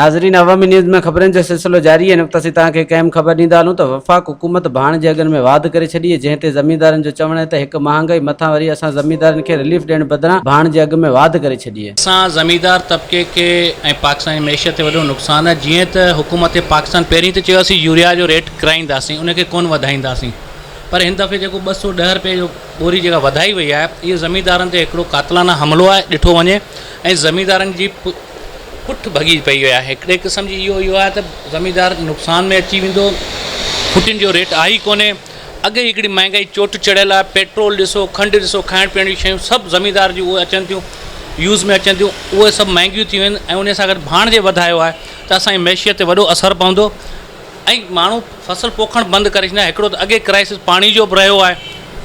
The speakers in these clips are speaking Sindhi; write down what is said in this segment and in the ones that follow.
ناظرين عوامي نيوز ۾ خبرن جو سلسلو جاري آهي هن وقت اسين توهان کي هڪ اهم خبر ڏيندا هلون ته وفاق حڪومت ڀاڻ جي اگهن ۾ واڌ ڪري ڇڏي آهي جنهن تي زميندارن جو چوڻ آهي ته هڪ مهانگائي مٿان وري اسان زميندارن کي رليف ڏيڻ بدران ڀاڻ جي اگهه ۾ واڌ ڪري ڇڏي آهي. سان زميندار طبقي کي ۽ پاڪستان جي معيشت تي وڏو نقصان آهي جيئن ته حڪومت پاڪستان پهرين ته چيو اسين يوريا جو ريٽ ڪرائينداسين ان کي ڪونه وڌائينداسين پر هن دفعي جيڪو 210 رپئي جو ٻوري جيڪا وڌائي وئي آهي اهو زميندارن تي هڪڙو قاتلانه حملو آهي ڏٺو وڃي ۽ زميندارن جي پٺ ڀڳي پئي وئي آهي. هڪڙي قسم جي اهو اهو آهي ته زميندار نقصان ۾ اچي ويندو، ڦٽين جو ريٽ آهي ئي ڪونهي، اڳ ئي هڪڙي مهانگائي چوٽ چڙهيل آهي، پيٽرول ڏسو، کنڊ ڏسو، کائڻ پيئڻ جون شيون سڀ زميندار جون اهي اچن ٿيون يوز ۾ اچن ٿيون اهي سڀ مهانگيون ٿي ويون آهن ۽ ان سان گڏ ڀاڻ جي وڌايو آهي ته اسان جي معيشت تي وڏو اثر پوندو ۽ ماڻهو فصل پوکڻ بند ڪري ڇڏيندا هڪڙو ته اڳي ڪرائسس پاڻي جو به رهيو آهي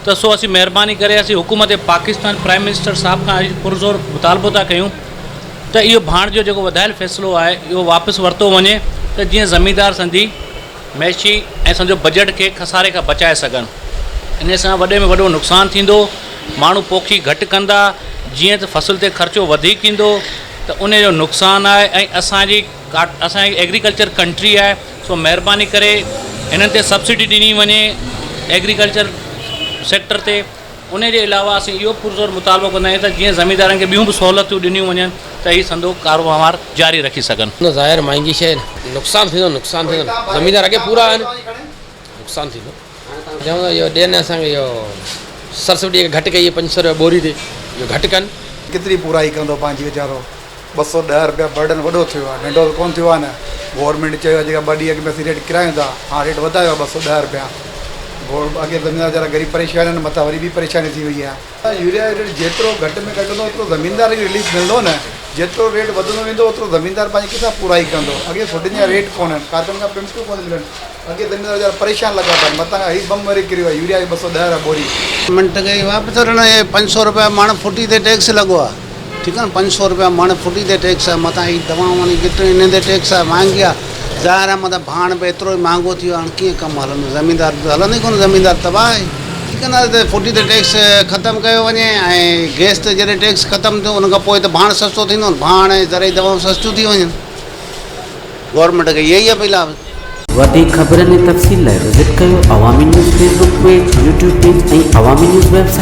ته سو اسين مهرباني ڪري اسين حڪومت پاڪستان پرائم منسٽر صاحب کان اڄ پرزور مطالبو ٿا ڪيون ته اهو ڀاڻ جو جيڪو وڌايل فيصلو آهي اهو واپس ورتو وڃي ته جيئن زميندار سندي معيشي ۽ سندو بجيٽ کي خساري کان بچائي سگهن ان سان وڏي ۾ وڏو نقصان ٿيندو ماڻهو پوکي گهٽ ڪندا جيئن ته فصل تي خرچو وڌيڪ ايندو ته ان جو نقصان آهي ۽ اسان جي اسان جي ايگريڪلچر ڪنٽري آهي سو مهرباني ڪري هنن تي سبسڊي ڏني وڃي ايگريڪلچر سيڪٽر تي ان جي علاوه اسين اهو پرزور مطالبو ڪندا آهيون ته جيئن زميندارن کي ٻيون به سهولتون ڏنيون وڃن ته هي سندو ڪاروهنوار جاري رکي سگهن. نه ظاهر مهانگي شيء نقصان ٿيندو نقصان ٿيندو زميندار اڳي پورا آهن نقصان ٿيندو چون ٿا اهو ڏين اسان کي اهو سبسڊي گهٽ ڪئي 500 روپيا ٻوري تي اهو گهٽ ڪن. ڪيتري پورائي ڪندو پنهنجي ويچارو. 210 رپيا برڊن وڏو ٿيو آهي ننڍو ته ڪونه ٿيو آهي نه گورنمينٽ چيو آهي جيڪا ٻه ڏينهن اڳ ۾ اسين ريٽ ڪرايون ٿا هاڻ ريٽ وڌايو آهي 210 رپيا اڳي زميندار ويچارا غريب پريشان آهن مٿان وري ٻي پريشاني ٿي وئي آهي. يوريا جو ريٽ جيترو گهٽ ۾ گهٽ هوندو اوترو زميندار کي رليف ملندو نه جيترو ريٽ وڌندو ويندو اوترو زميندار پنهنجي ڪٿان پورائي ڪندو اڳي ڦٽين جا ريٽ ڪونهن کاتن کان پيمنٽون ڪونه ملن اڳي زميندار ويچارا پريشان لڳا پيا آهن متان هي بم وري ڪريو آهي يوريا جو 210 رپيا ٻوري. منٽ ڪئي واپس ورڻ 500 رپيا مڻ ڦٽي تي ٽيڪس لڳو آهي. ٺيڪ آ نه 500 روپيا مڻ ڦٽي تي ٽيڪس آ مٿان هي دوائون وڃي ڪيتريون انهن تي ٽيڪس آ مهانگي آ ظاهر آ مٿان ڀاڻ به ايترو ئي مهانگو ٿي ويو آ هاڻ ڪيئن ڪم هلندو زميندار ته هلندو ئي ڪونه زميندار تباهه آهي. ٺيڪ آ نه ته ڦٽي تي ٽيڪس ختم ڪيو وڃي ۽ گئس تي جڏهن ٽيڪس ختم ٿيو ان کان پوء ته ڀاڻ سستو ٿيندو نه ڀاڻ ۽ زرعي دوائون سستيون ٿي وڃن گورنمينٽ کي اها ئي اپيل آ. وڌيڪ خبرن ۽ تفصيل لاء وزٽ ڪيو Awami news Facebook page, YouTube page ۽ Awami news website.